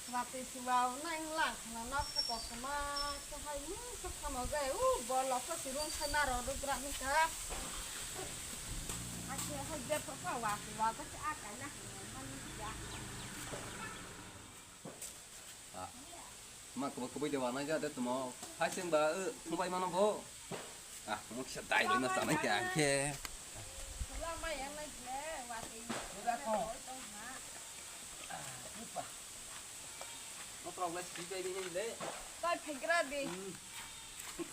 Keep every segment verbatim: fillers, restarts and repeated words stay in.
Watwi chuwa nang lang khna nok kha kosom ma khe hai mung khe phano je u bol lok khe si rung sai maro rwk gra ni kha. Hakhe hai je pha watwi wa khe a kai na hwnwi man ni kha. Ah. Ma kwbwi kwbwi de wanai ja de tamo. Hai seng ba, eh, thumbai mano bo. Ah, mo kisa dai le na sanai kya khe. Lama yang lai je, wa te. Uda ko. Ah, upa. Mo trok le si bai de le. Kai phegra de. Hmm.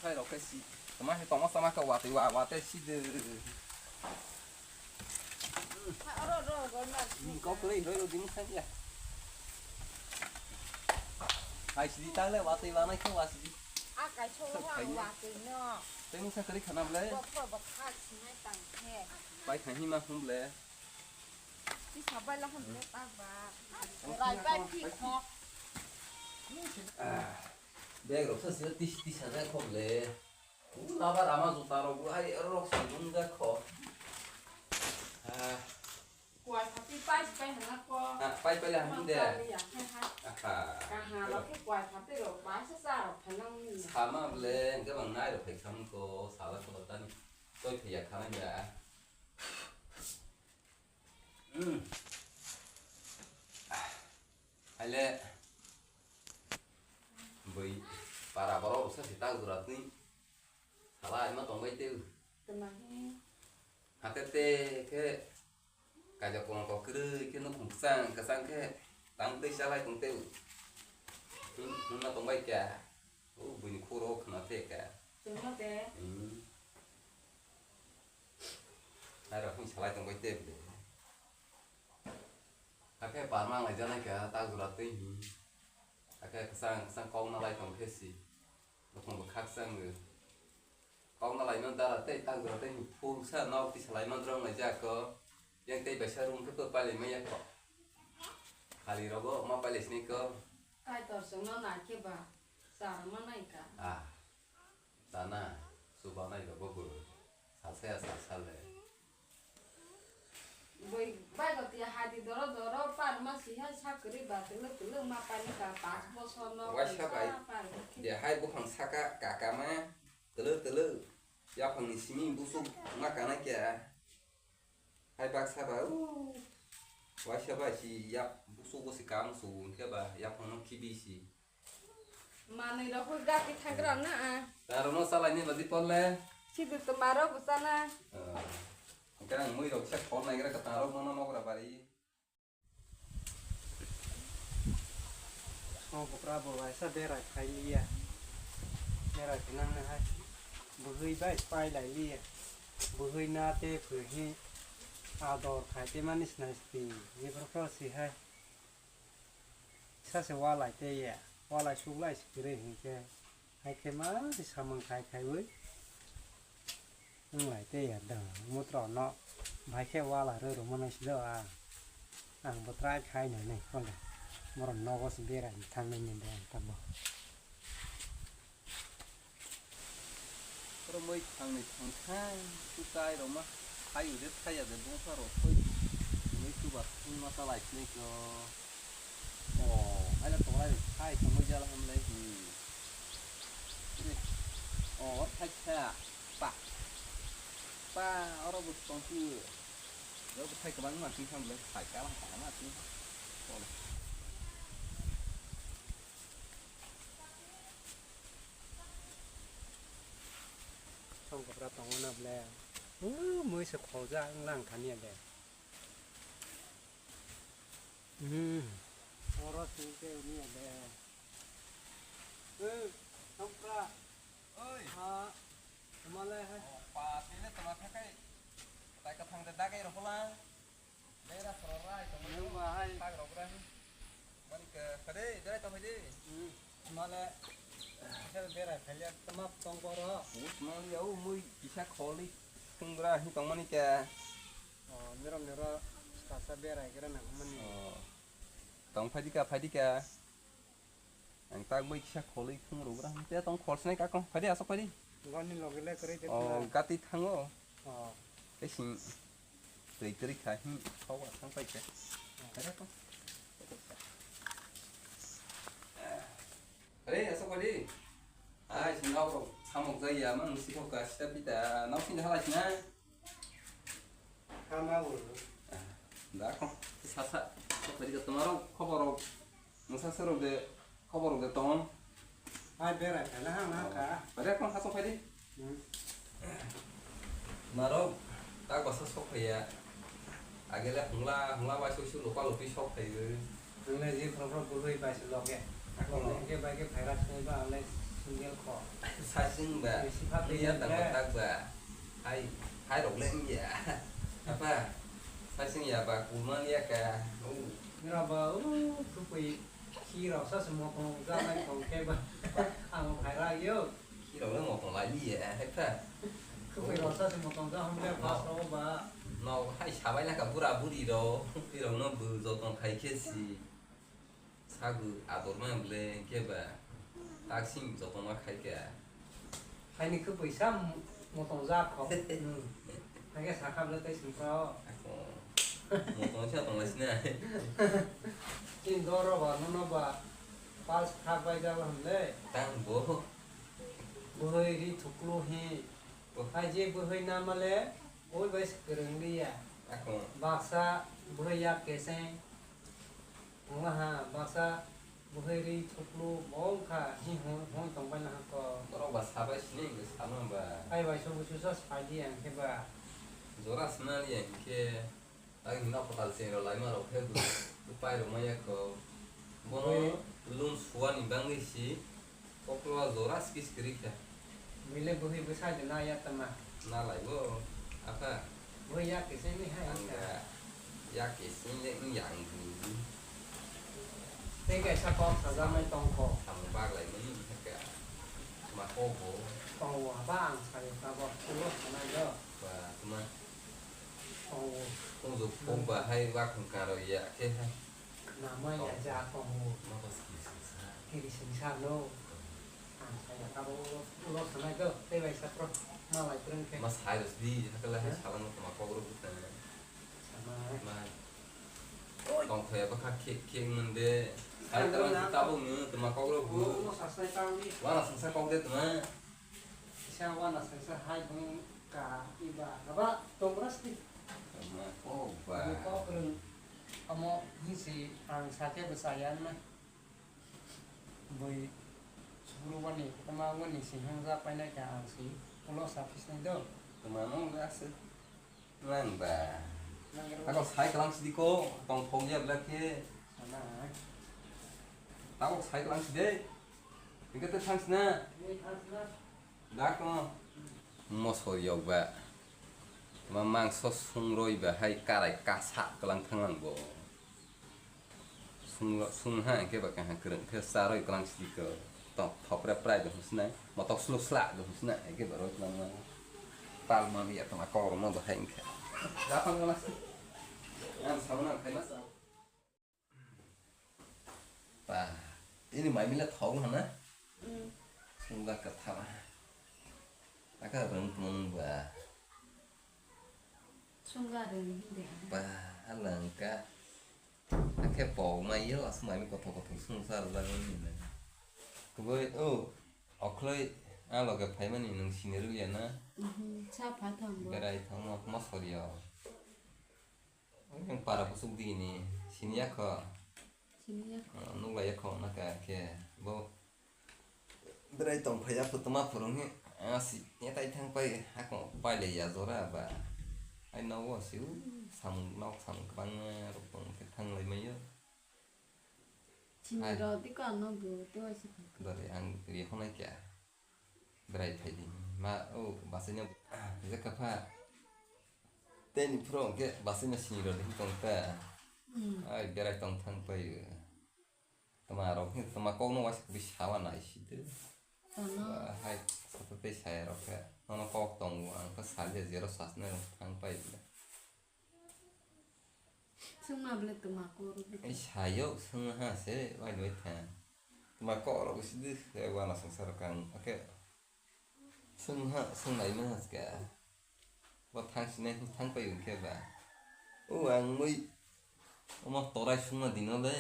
Khai rok kai si. Tama he tama sama ka wa te wa, wa te si de. Kok kwrwi roi rodi mukha ya. Hai sidi ta le watwi lanai khe wa sidi. A kaisa o ha watwi no. Tei mukha kwrwi khana ble. Bokro bokha sinai tang khe. Pai kha hima hum ble. Ti sabai la hum le ta ba. Rai bai phi kho. Bag rok sa sila tis tis sa ja kho ble. Ula ba rama juta rok bo hai rok sa dung ja kho. Ah. Kuai phapi pai pai hana ko. Ah, pai pai la hande. Aha. Kaha lo ke kuai phapi rok ba sa sa rok phanang ni. Sama ble hingke bang nai rok phai kham ko sala ko tani. Toi phai ya khana ya. Hmm. Ah. Hai le. Bui para borok sa si tak jura twi. Sala ai ma tong bai teu. Tuma hi. Hate te khe kaja kono kok kwrwi khe nukhung kwchang kwchang khe tang tei chalai tong teu. Hmm, nuna tong bai kya. O buini khoro khna the kya. Tuma te. Hmm. Aro hung salai tong bai tep de. Hakhe parma lai janai kha ta jura tei hi. Hakhe kwchang kwchang kok na lai tong khe si. Bukhung bo khakchang o. Kok na lai man dara tei ta jura tei hi phul sa nok ti salai man rong lai ja ko. Yang tei bai sa room khe to pai lai maya ko. Khali rogo ma pai lai sini ko. Kaitor chwngno nai khe ba chara ma nai ka. Ah. Tana, chubanai rokbo bo salsa ya salsa le. Boi bai goti hadi doro doro par ma si hai sakri ba tulu tulu ma pani ka pas bosor no. Waisa bai. De hai bukhang saka kaka ma tulu tulu. Yaphang ni simi busuk ma kana kya. Hai baksa ba, uh, waisa ba si yak busu busi kam su hingke ba yaphang no kibi si. Manui rok hoi gati thagra na a. Taro no salai ni badi porle. Sidu to maro busa na. Ah. Hingke ang mui rok se phone nai gra ka taro no no gra bari. Songkopra bo waisa berai phai liya. Berai phinang nai hai. Bwhwi bai pai lai liya. Bwhwi na te phwrhi ador khai te mani sinai spi. Before kho si hai. Sa se walai te ya. Walai suklai si kwrwi hinkhe. Hai khe ma si samung khai khaiwi. Wng lai tei ya dang, mutrok no bai khe wala rw rw mano si do a. Ang bo try khai nai nai, kono borok nogo se berai thang nai nai de ang tamo. Oro moi thang nai thang thang, tu tai rok ma khai de thai ya de bongsa rok koi. Moi tu ba thang ma ta lai sinai ko. O, haila tonglai rok khai tongmai jala hamlai hi. O, thai kha. Pa. Pa, oro bo tong tu. Oro bo thai kwbang ma twi hamlai khai ka lang ka ma twi. Oro. Songkopra tongo na ble. U, mui se khoja wng lang thani ya de. Hmm. Oro singke uni ade. Eh, Songkopra. Oi. Ha. Tumale hai. Oh, pa, tile tuma khakai. Tai ka thang de dagai rohola. Bera soro rai, tuma. Nung ba hai. Tag rok rai. Mani ke, kade, dai tong de. Hmm. Male, kisa berai khailiya, tama tong boro. Mui tongmani ya, o mui kisa kholi thungra hi tongmani kya. O, nero nero kasa berai gira nang mani. O. Tong phaidi ka, phaidi ka. Ang tak mui kisa kholi thungra. Te tong khol sinai ka kong, phaidi asok phaidi. Goni logi le kore de. O, gati thango. O. Te sing. Twi twi kha hi thok a thang pai khe. Kare to. Ai, sini rok samuk jaya, mang si kok ka sita pita, nau sini halai sini. Kama ulu. Da kong, sasa, kok tadi ketemu rok, khobor rok, masa serok de, khobor rok de tong. Ai, berai kala hang na ka. Pada kong hasok tadi. Hmm. Narok, tak basa sok phaiya. Agele hongla, hongla bai sok sok lopa lopi sok phaiyo. Ang le je phoro phoro bwrwi bai se loge. Ako Oh. hingke bai ke virus ni ba ang le single kho. Sasing ba. Bisi pha Iya tini tamo le. Tak ba. Hai, hai rok le ya. Apa? Sasing ya ba kulman ya ka. Oh. Ngira ba, uh, kupui khi rok sa se motong ja nai tong khe ba. Ang phai ra yo. Khi rok le motong lai li ya, hai pha. Kupui rok sa se motong ja hom le No. Pas ro ba. No, hai sabai na ka bura buri ro. Khi rok no bu jotong khai khe si. Sagu ador ma bole khe ba. Tak sing jotong ma khai khe. Haini khe pwisa mo-, motong jak kho. Hmm. Haikhe sakha bwle tei singsa o. Ako. Motong se tong lai sini. Chini doro ba, nono ba, pals thak bai jak hwn le. Tang bo. Bwhwi ri thuklu hi. Bo. Hai je bwhwi nama le, oi bai se kwrwng li ya. Ako. Baksa bwhwi yak keseng. Wngla ha, baksa bwhwi ri thuklu bo wngkha, hi hwn, hwn tong bai na ha ko. Borok ba sabai sini hwnkhe sama ba. Ai bai so busu so sai di ang khe ba. Jora swnali ang khe, ai nok kwtal cheng rw laima rok khe bu, bu pai rw maya ko. Bono Bwhwi. Lun suani bangwi si. Koklo jora skis kwrwi kha. Bwile bwhwi bwsa de na ya tama. Na lai bo, apa? Bwhwi ya kisa ni hai Ang kha. Ga ya kisa ni le wng yang bu. Tei kaisa kok sajaknai tong kho. Samung bak lai mani wng kha. Ma kok bo. Tong o, haba ang sai tabok. Ulo sanai do. Ba, tuma. Tong o. Tong jo kok ba hai wa khung karo ya khe hai. Nama ya Oh. Ja tongo. Ma bas kiri singsa. Kiri singsa no. Ang saya kabo ulo, ulo sanai do, tei bai sapro, ma lai preng khe. Ma sai dos di, hakala hai Hah? Salang tuma kok rok buta. Sama. Ma. Oi. Tong khoya bwkha khe, khe mande. Hai Salang tama na. Tabuk no tuma kok rok bu. Ulo, ulo sasai tang di. Wana singsa kok de tuma. Kisa wana sengsa hai bung ka iba gaba tongras di. Tongma kok ba. Bui kok rung. Amo hinsi ang sake bwsaya na. Bui sukru wani, tama wani si hangja painai ka ang si. Ulo sa phisnai do. Tama no ga se. Nang ba. Nang ro. Ako sai kalang sidi ko, tong phok ya bla khe. Sana. Tako sai kalang sidi. Ingke te thang sina. Ni thang sina. Dak no. Mosor yok ba. Ma mangso sungroi ba hai karai kasa kalang thang lang bo. Sung, sung ha, hingke ba kaha kwrwng khe charwi kwlang sidi ko. Tok, thopre prai do hwsnai, motok slo sla do hwsnai, hingke ba roi kwlang ma. Tal ma ya tongma kok rok ma bo hai hingke. Da phang ma se. Ang sa ma nang khai ma sa. Pa, ini mai mila thok hana? Mm. Sungga ka thama. Aka rung tung ba. Sungga rung hindi. Pa, halangka. Akhe pok mai yo, aswk mai kothok kothok sung sa rwjak mani na. Kubui, o, okhloi, a loge phaimani nwng sini rwliya na? Mhm, sa phai thang bo. Berai thangma, mosor yo. Nwng para kuchuk di ni, sini ya kho. Sini ya kho. Ah, nuk lai ya kho, na ka khe, bo. Berai tong phai ya, putuma phurung he. Ah, si, ya tai thang pai, hakong pai le ya jora ba. Ai nogo si, u, samung nok samung kwbangma rok tong khe thang lai mai yo. Chini Hai. Rw di ko ano bo, to si. Dore ang ri honai kya. Berai phai di. Ma, o, basai no. Ah, je kapha. Tei ni phuro ke basai no sini rw di tong ta. Hmm. Ai, berai tong thang pai. Tama rok ni tama kok no waisa kri sawa nai si de. Tama. Ba, hai, sata tei saya rok khe. Nono kok tongo, ang khe sali de zero sas nai rok thang pai bile. Sungma bile tama kok rok bile. Ei sayo, sung ha se, wai wai thang. Tama kok rok si de, se wana sung sa rok ang, oke. Sung ha, sung nai ma ha se ka. Bo thang sinai thang pai hwn khe ba. O ang mui omo torai sungma dino le,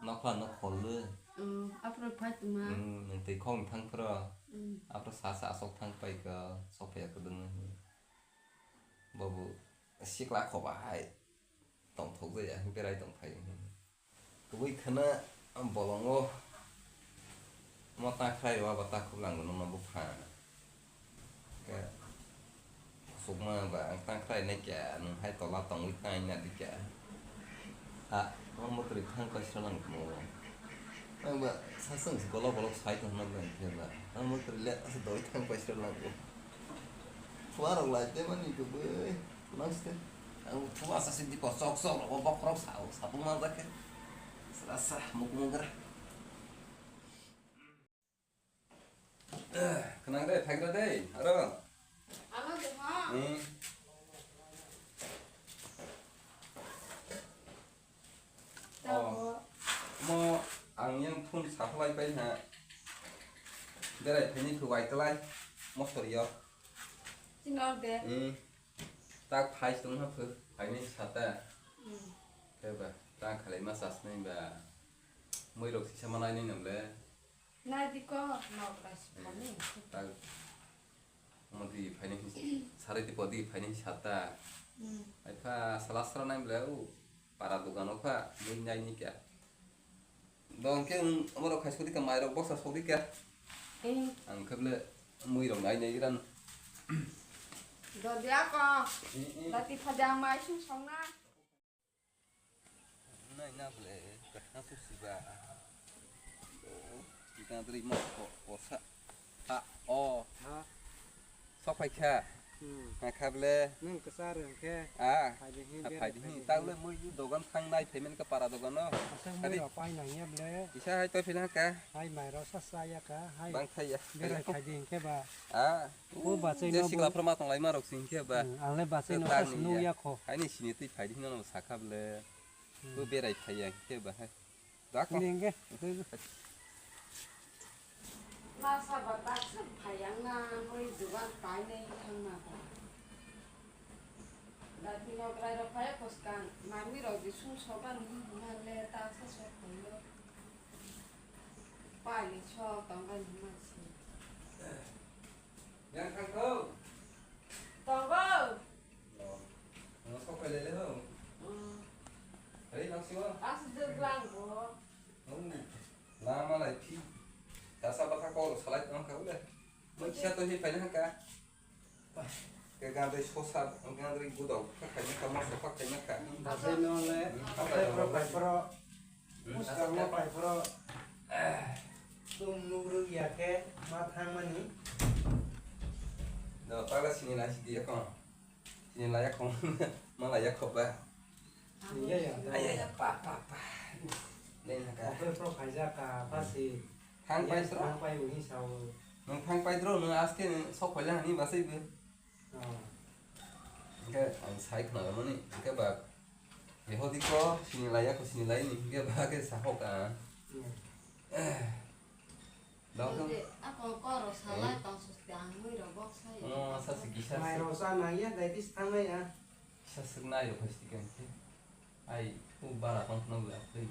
nokha nok khol le. Oh, aphuru phai tongma. Hmm, nwng twi khok thang phuru. Hmm. Aphuru sa sa asok thang pai kha, sok phai kha dwngwi. Bobo sikla khoba hai. Tongthok jaya, berai tong phai. Kubui khana bolongo mo ta khwlai rw ba ta khwlang no bupha. Ke sukma ba ang ta khwlai nai kya, nwng hai tola tongwi ta na di kya. Ha, mo motri thang kaisa nang mo. Ang ba sasang si bolok bolok sai tong na ba kya ba. Ang motri le asa doi thang kaisa nang mo. Fuarok lai te mani kubui. Nang ste. Ang fuwa sa si di ko sok sok ro bokrok sa sa pung ma ba ke. Sa sa muk muk ra. Khnang de, phaikra de, aro. Ano de ha. Hmm. Tamo. Oh. Mo ang yang phone saplai pai ha. Berai phini thu wai klai. Mostor yo. Chinor de. Hmm. Tak phai tong ha phu. Phaini sata. Hmm. Khe ba, ta khalai ma sas nai ba. Moi rok sisa manai nai namle. Nai di ko, nok bai sipani. Hmm. Tak. Omo di phaini, sari di podi phaini sata. Hmm. Ai pha sala sara nai bla u para dogan o pha mui nai ni kya. Dong ke omo rok khai sodi ka mai rok bosa sodi ka. Eh. Ang kable mui rok nai nai ran. Dodi ako. Eh, eh. Dati phajang mai sung song na. Nai na ble, kaham su siba. Kita dari mo ko, kosa. Ha, o. Ha? Sok phai kha. Hmm. Ha, kha ble. Nang kwchar wng khe. Ah. Phai di hin, ha, berai phai di phai hin. Di Ta hin. Ble mui dogan thang nai payment ka para dogan no. Aswk mui rok pai nang ya ble. Kisa hai to phila ka. Hai mai rok sa sa ya ka. Hai. Bang thai ya. Berai phai di hin khe ba. Ah. O bachai je no sikla bo- phrama tonglai ma rok sing khe ba. Hmm, ang le bachai no Tang sa ni sunu ya. Ya kho. Hai ni sini twi phai di hin no sa kha ble. Hmm. O berai phai ya khe ba hai. Da kho. Ni hingke. Masa ba tak se phai ang na hoi dugan pai nei thang na ba. Da tino grai rok phai koskan mami rok di sung soba ni hima le ta sa sok phai lo. Pai ni sok tong ga ni ma si. Yang thang kho. Tongo. Oh. Ano sok pai lele ho. Mm. Hei, nang siwa. As de blanco. Hmm. Lama lai phi. Tasa bata ko salai tong ka ule. Mo kisa to hi pai na ka. Ke gandri sosa, gandri gudok, ka khai na ka, mo sopa khai na ka. Bajai no le, Hmm. Pai pro, pai pro. Hmm. Muskang no pai pro. Tum nugru ya ke, ma thang mani. No, pala sini lai sidi ya ko. Sini lai ya ko. Ma lai ya ko ba. Sini ya ya. Ay, ay, ay, pa, pa, pa. Nei na ka. Pai pro khai ja ka, pa si. Thang pai sro. Thang pai uni sao. Nung thang pai dro, nung aske nung sok pai la hani basai bu. Oh. Hingke ang sai khna mani, hingke ba, beho di ko, sini lai ya ko, sini lai ni, hingke ba ke sahok ang. Hmm. Dao kang. Ako koro salai tong sus tiang mui ro bok sai. Oh, sa si kisa. Mai ro sa nang ya, dai bis thang ya. Kisa sik nai ro pasti kan ke. Ai, u bara tong khna bla, tei.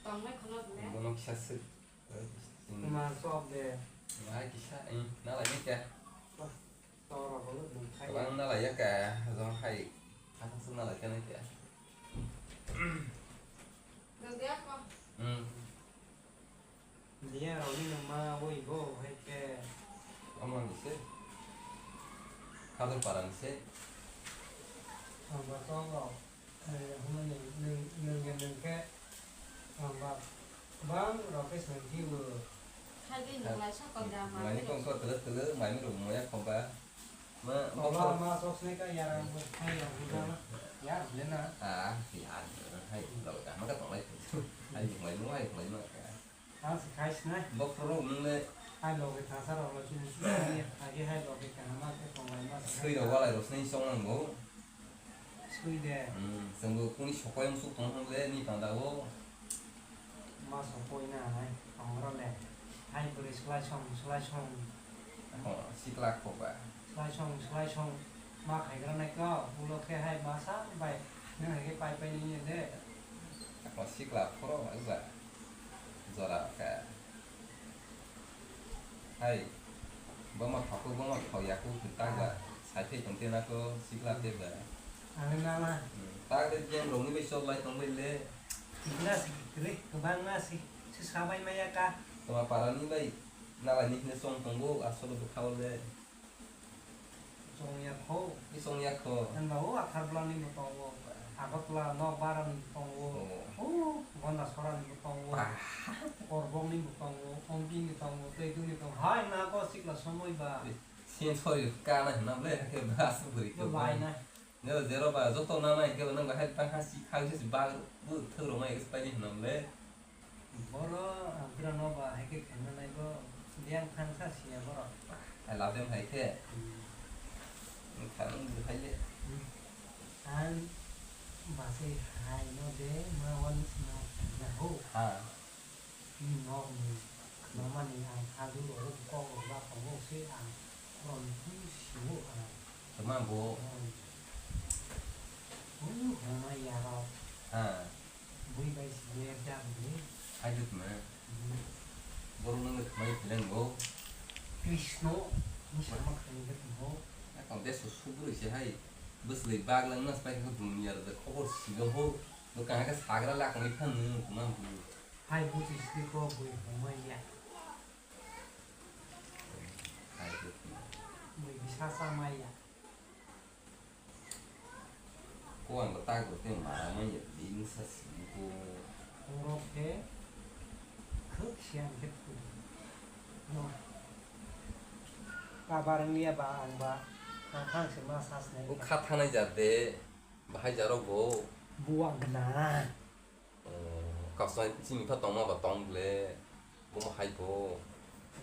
Tong nai khna bla. Bono kisa sik. Ma sok de. Ai, kisa, eh, na lai ni ke. Wah. Tora bolo dum khai. Abang na lai ya ka, jong hai. Asang sung na lai ka na kya. Dodi ako. Hmm. Dia roni nama woi bo hai ke. Ama ni se. Kadar para ni se. Ang ba tong rok. Eh, hwnmani nwng, nwng ya nwng khe, ang ba, bang rok khe swng phiyo. Hai de nwng lai sakal da, mai Mai ni kong so tele tele, mai ni rung moya khomba. Ma, Tola bokor. Ma sok sini ka yara, hai rok hwnjala. Ya, le na. Ah, ya, hai, lo ka, ma ka tong lai. Hai, mai mo, hai, mai mo ka. Ang se khai sinai. Bokhrok nung le. Hai loge thasa rok lo chini sini agi hai loge kaham ma khe tonglai ma se. Sui rok walai rok sini song nang bo. Sui de. Hmm, chwng bo kuni sokoi musuk tong thang le ni panda o. Ma sokoi na hai tong ro le. Hai bwrwi slai song slai song. Oh, sikla kho ba. Slai song slai song ma khai gra nai ko ulo khe hai ma sa bai. Nang hai khe pai pai ni de. Ako sikla khoro ba. Jora kha. Hai, boma phaku, boma phau yaku, tak ba. Sai phai tong tena ko, sikla te ba. Ang na ma. Hmm. Tak de jeng rong ni bai sok lai tong bai le. Tigna si, kre, kebang na si, si sabai maya ka. Toma para ni bai, nalai ni hine song tong bo, asolo bo khao le. Chwng ya kho. I chwng ya kho. Hwnba o Atharpla ni bo tongo. Agartala Nokbara ni bo tongo. Oh. O Gondasora ni bo tongo. Ah. Korbok ni bo tongo. Ompi ni tongo. Tei duni tongo. Hai na ko sikla somoi ba. Sin soi ka na na ble ke ba su buri ke Bo ba. Lai na. Ne zero ba joto na na ke nang ba hai ta ha si khang si ba bu thoro mai ke pai ni na ble. Boro ang pura no ba hai khe khaina nai bo biyang thang sa siya boro. Hai labem hai khe. Hmm. Ang khanang bu hai le. Hmm. Ang basai hai no de ma wan sma na ho. Ha. Ni nok ni mama ni ang hadu ro kok ro ba ko bo se ang korom tu siwo ang. Tama bo. Hmm. Ui, hwnma ya rok. Ha. Bui bai si ler jak ni. Hai dut ma. Hmm. Borok nang le khmai philang bo. Krishno ni sama khani ke tong ho. Akon de su su bwrwi se hai. Bwsli bag lang nas pai kha dunya da khobor si go ho. Bo kaha ka sagra la kong iphan nu kuma bu. Hai buchi si ko bui hwnma ya. Hai dut ma. Bui bisa sama ya. Ko ang tak rok tei mara manya bini sa simi ko. Borok khe khwk siyan khe thwi. No. Kabar wngya ba ang ba ang thang se ma sas nai. Bo kha thanai ja de bahai ja rok bo. Buwa gna. Oh, kapsa chini pha tongma ba tong ble. Bo hai bo.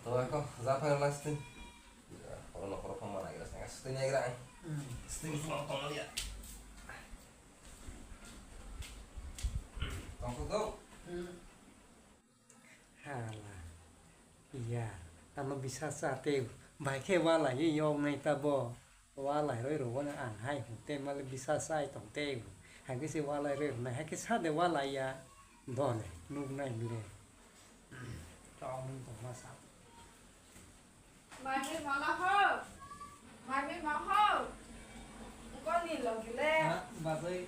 To ko ja pha last. Oro nokhoro phang ma nagira, sanga sutwi nagira ang. Hmm. Sutwi sutwi tongma ya. Tongthok do. Hmm. Hala. Iya. Ano bisa sa te bai khe walai ye yok nai ta bo. Walai roi ro wona ang hai hwn te male bisa sai tong te. Hai khe se walai roi ro nai hai khe sa de walai ya. Dole nuk nai mle. Tong tong ma sa. Mami mama ho. Mami ma ho. Koni logi le. Ha, bazai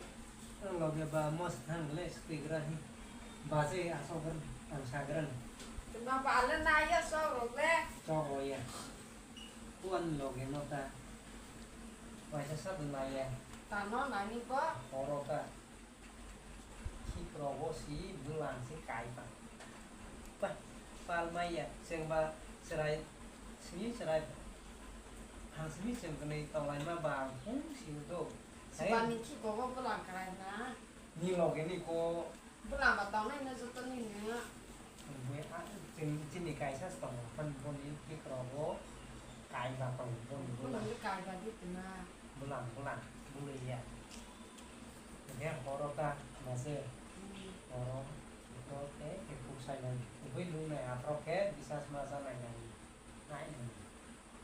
logi ba mos thang le speaker hi. Bazai asok ber ang sagran. Tuma ba le na ya so rok le. Sok ro ya. Kuan logi no ta. Waisa sa dun la ya. Ta no nani bo. Oro ta. Khikrok bo si bwlang se kai pang. Pa, pal maya, chwng ba chwrai, simi chwrai. Ang simi chwng kwnwi tonglaima ba ang phung si do. Sibani khikrok bo bwlang kwrai na. Ni loge ni ko. Bwlang ba tongnai no joto ni no. Bui a, chwng chini kaisa se tongo, phano boni khikrok bo kai ba tongo, boni bwlang. Bwlang kai ba di tuna. Bwlang, bwlang, bwlwi ya. Hwnkhe horo ta maje. Hmm. Horo, horo tei khe kuk sai nai. Kubui nung nai aphro khe bisas ma cha nai nai. Nai nai.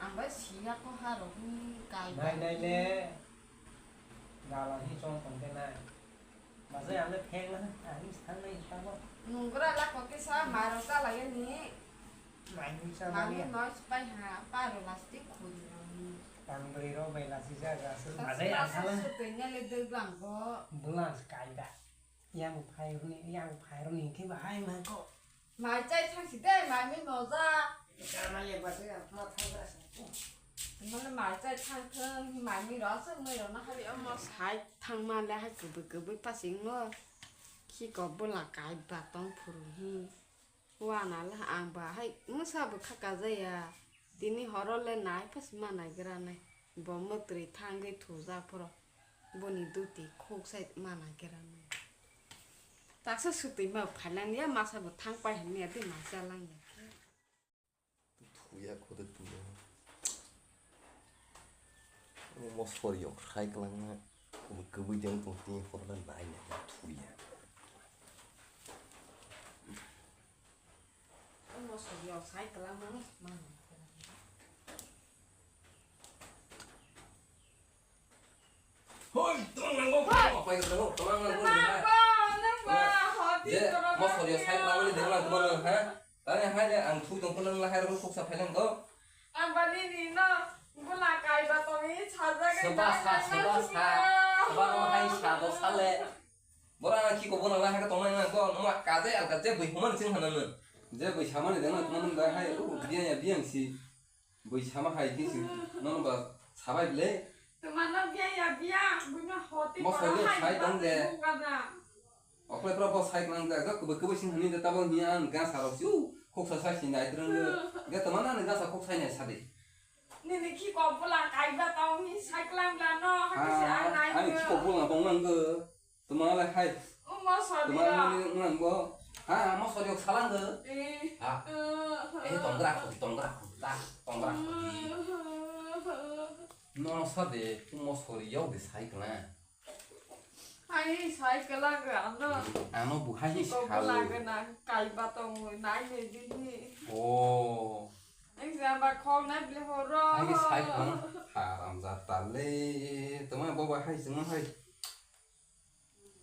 Ang bai siya ko ha rok ni kai. Nai nai le. Gala hi chong tong khe nai. Maje ang le pheng na, ang is thang nai tamo. Nung bra la ko kisa maro ta la ye ni. Mai nung sa Mami nai. Noi spai ha, paro lasti khuri roni. Tang bwrwi rok bai lasi jaga aswk. Maje ang thala. Sutwi nya le dwblang ko. Bwlang se kai da. Yang phai roni, yang phai roni khe bahai ma ko. Mai chai thang si de, mai mi moja. Kana ye ba de ma thang bra sa. Mane mai chai thang thang, mai mi ro sa, mai ro na hari amo sai thang ma le hai kubui kubui pasing no. Khi ko bwla kai ba tong phuru hi. Wana le ang ba hai mwsa bwkha kajaya. Tini horo le nai phas ma naigra nai. Bo mwtwi thangwi thujak phoro. Boni duty khuk sai ma naigra nai. Taksa sutwi ma phailangya, masa bo thang pai hwnwi adi ma chalangya khe. Thuya khode tuya. Mosor yok khai kwlangma. Kubui kubui jang tong tini horo le nai nai thuya. Mosor yok sai kwlangma. Hoi, tong nang go. Hoi. Apa itu tong? Tong nang go. Tong nang go. Nang ba, hot Je, mo sorio sai lamani dengla gumano, ha? Tani hai le ang thuk dong phano nang hai rok khuksa phailang do. Ang bani ni no bula kai ba tong hi sajak. Soba sa, soba sa. Soba no hai sa do sale. Bora na ki ko bona la ha ka tong nang ko no ma ka je al ka je bui human sing hanan. Je bui samani dengla gumano da hai u biya ya biyang si. Bui sama hai khe si nono ba sabai ble. Tuma no biya ya biya, bui no hoti. Mo koro sorio hai sai ba tong de. Bung ka da. Okle pro bo sai klang da, ga kubai kubai sing hani da tabo hiya an ga sa rok si u khoksa sai sing dai trang de. Ga tuma na ga sa khok sai nai sa de. Nini ki ko bula kai ba tong hi sai klang la no ha ki si ai nai. Ani ki ko bula tong nang ga. Tuma le hai. Omo sadi. Tuma le nang bo. Ha, mo sadi ok salang ge. Eh. Ha. Eh, tongra ko, tongra ko, ta, tongra ko. No sade, mo sori yok de sai kena. Hai, sai kela ge ano. Ano bu hai ni ko salo. Lage na kai ba tong nai ne di ni. Oh. Exam ba khong nai ble horo. Hai sai kena. Haram jata le. Tuma bo ba hai sing hai.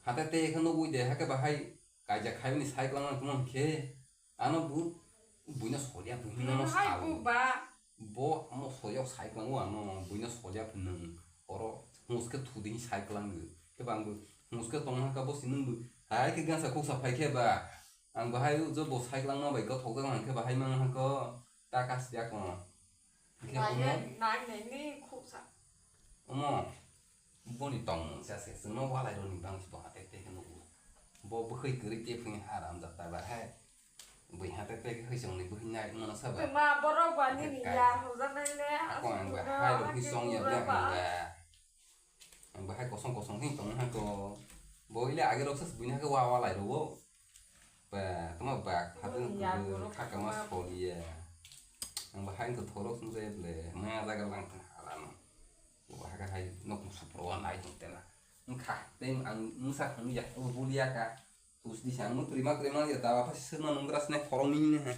Hate te khe nugui de, hake bahai kaijak khaibini sai kwlangma tongma hwnkhe, ano bu buino solia, buino no hai sal. Bu ba. Bo mo soyok sai kwlango ano, buino solia phunung. Oro hwnske thudini sai kwlango. Khe bangbo hwnske tongma haka bo sinungbo. Hai khe gansa khuksa phai khe ba. Ang bahai jo bo sai kwlangma bai gothok jak hwnkhe bahai mang hako ta kas ya kono. Hwnkhe nai, omo nai, nai, ni khuksa. Omo, boni tongmung sa se, chwngno walai roni bang si bo hatek tek nugo. Bo bwkhwi kwrwi te phwini haram jata ba hai. Bui hatek tek hai chwngni bwkhwi nai mano sa ba. Tuma borok ba nini ya hoja nai le. Ako ang ba hai rok ni song ya ba ang ba. Ang bahai kosong kosong hin tong hai ko. Bo ile age rok sas buina ke wa wa lai ro. Ba, tama ba, hatu ya, ku khaka mas koliya. Ang bahai ko thorok sung je ble, ma jaga lang tang halano. Bo haka hai nok supro wa nai tong tena. Ang kha, tem ang musa khang ya, o bulia ka. Us di sang mutri ma krema ya dawa pa sirma nungra sne khorong ni ne.